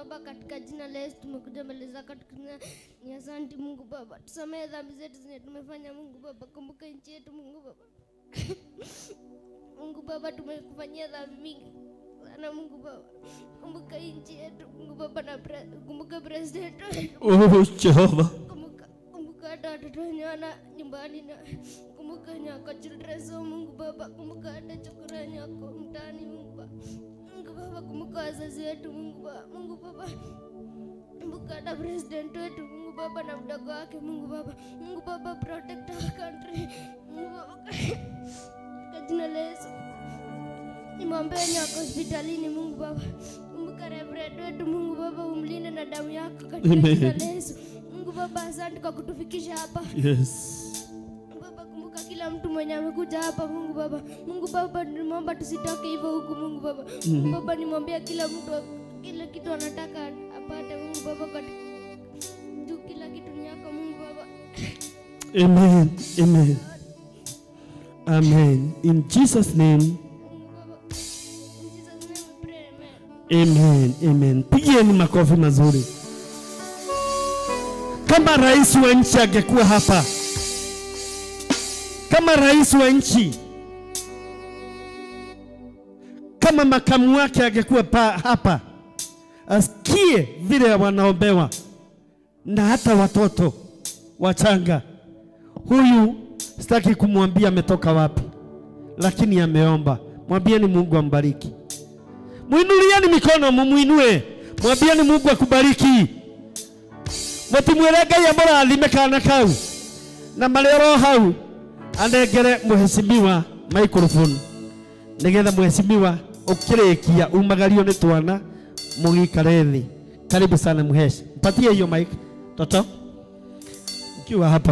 Tunaomba katika jina la Yesu, tumekuja mbele zako tukisema ni asante Mungu Baba. Tusamehe dhambi zetu zenye tumefanya Mungu Baba. Kumbuka nchi yetu Mungu Baba. Mungu Baba, tumekufanyia dhambi mingi sana Mungu Baba. Kumbuka nchi yetu Mungu Baba, na kumbuka president wetu. Oh Jehova. Kumbuka hata watoto wenye wana nyumbani, na kumbuka wenye wako children's home Mungu Baba. Kumbuka hata chokora wenye wako mtaani Mungu Baba. Mungu Baba, kumbuka wazazi wetu Mungu Baba. Mungu Baba, kumbuka hata president wetu Mungu Baba na mdogo wake Mungu Baba. Mungu Baba, protect our country Mungu Baba. Kwa jina la Yesu nimwombe wenye wako hospitalini Mungu Baba. Kumbuka reverend wetu Mungu Baba, umlinde na damu yako katika jina la Yesu. Mungu Baba, asante kwa kutufikisha hapa. Yes. Baba, kumbuka kila mtu mwenye amekuja hapa Mungu Baba. Mungu Baba, nimeomba tusitoke hivyo huku Mungu Baba. Mungu Baba, nimwambia kila mtu kila kitu anataka apate Mungu Baba, katika juu kila kitu ni yako Mungu Baba. Amen. Amen. Amen. In Jesus name. Mungu Baba, in Jesus name we pray, amen. Amen. Amen. Pigieni makofi mazuri. Kama rais wa nchi angekuwa hapa, kama rais wa nchi, kama makamu wake angekuwa hapa, asikie vile wanaombewa na hata watoto wachanga. Huyu sitaki kumwambia ametoka wapi, lakini ameomba. Mwambieni Mungu ambariki. Muinulieni mikono, mumuinue. Mwambieni Mungu akubariki. Mutimwire Ngai amũrathime kana kau na marĩ oro hau anengere mheshimiwa microphone nigetha mheshimiwa ukirikia umagario ni twana mugikare thi. Karibu sana mhesh, mpatie hiyo mic toto ukiwa hapa.